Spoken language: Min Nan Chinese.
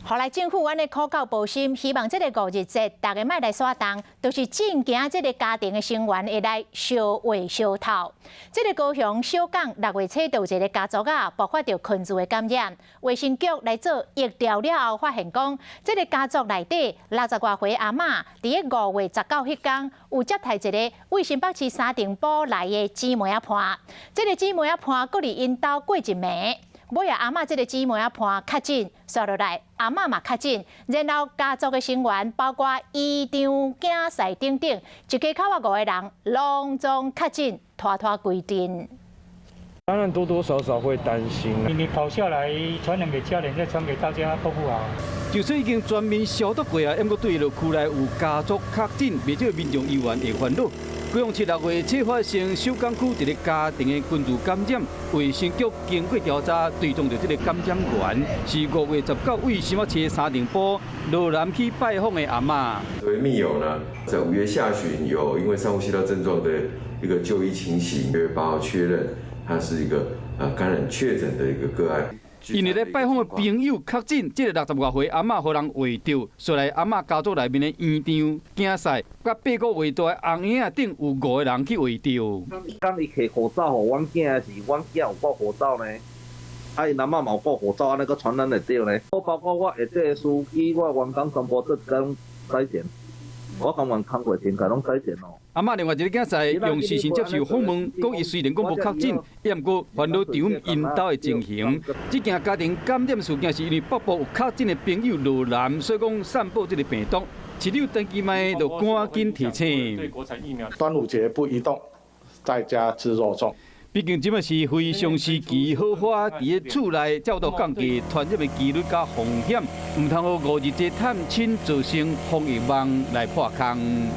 予來政府按呢苦口婆心，希望這个五日節逐家莫來徙動，就是真驚這个家庭的成員會來相話相透。這个高雄小港6月初就有一个家族啊，爆發著群聚的感染，衛生局來做疫調了後，發現講，這个家族內底60外歲阿嬤，佇咧5月19彼工有接待一个位新北市三重埔來的姊妹仔伴，這个姊妹仔伴閣佇𪜶兜過一暝。尾仔阿嬤這个姊妹仔伴確診，紲落來阿嬤嘛確診，然後家族的成員包括姨丈、囝婿等等，一家口仔五个人攏總確診，拖拖規陣。當然多多少少會擔心。你跑下來傳染給家人，再傳給大家都不好。就算已經全面消毒過啊，毋過對著區內有家族確診，袂少民眾猶原會煩惱。高雄市6月初發生小港區一个家庭的群聚感染，衛生局經過調查，追蹤著這个感染源是5月19位新北市三重埔羅南去拜訪的阿嬤。這位密友呢，在5月下旬有因為上呼吸道症狀的一個就醫情形，6月8號確認他是一個感染確診的一個個案。𪜶咧拜訪的朋友確診，這个60外歲阿嬤予人懷著，紲來阿嬤家族內面的姨丈、囝婿，佮8個月大的翁嬰仔等有五個人去懷著。當伊提口罩予阮囝時，阮囝有掛口罩呢，啊，𪜶阿嬤嘛有掛口罩，按呢閣傳染會著呢。我包括我下底的司機、我員工全部做工篩檢，我甘願工過前共攏篩檢哦。阿嬤另外一个囝婿用視訊接受訪問，講伊雖然講無確診，也毋過煩惱丈母𪜶兜的情形。這件家庭感染事件是因為北部有確診的朋友落南，所以講散布這个病毒。市長陳其邁就趕緊提醒：端午節不移動，在家吃肉粽。畢竟這擺是非常時期，好花佇咧厝內才有法度降低傳染的幾率佮風險，毋通予五日節探親造成防疫網來破空。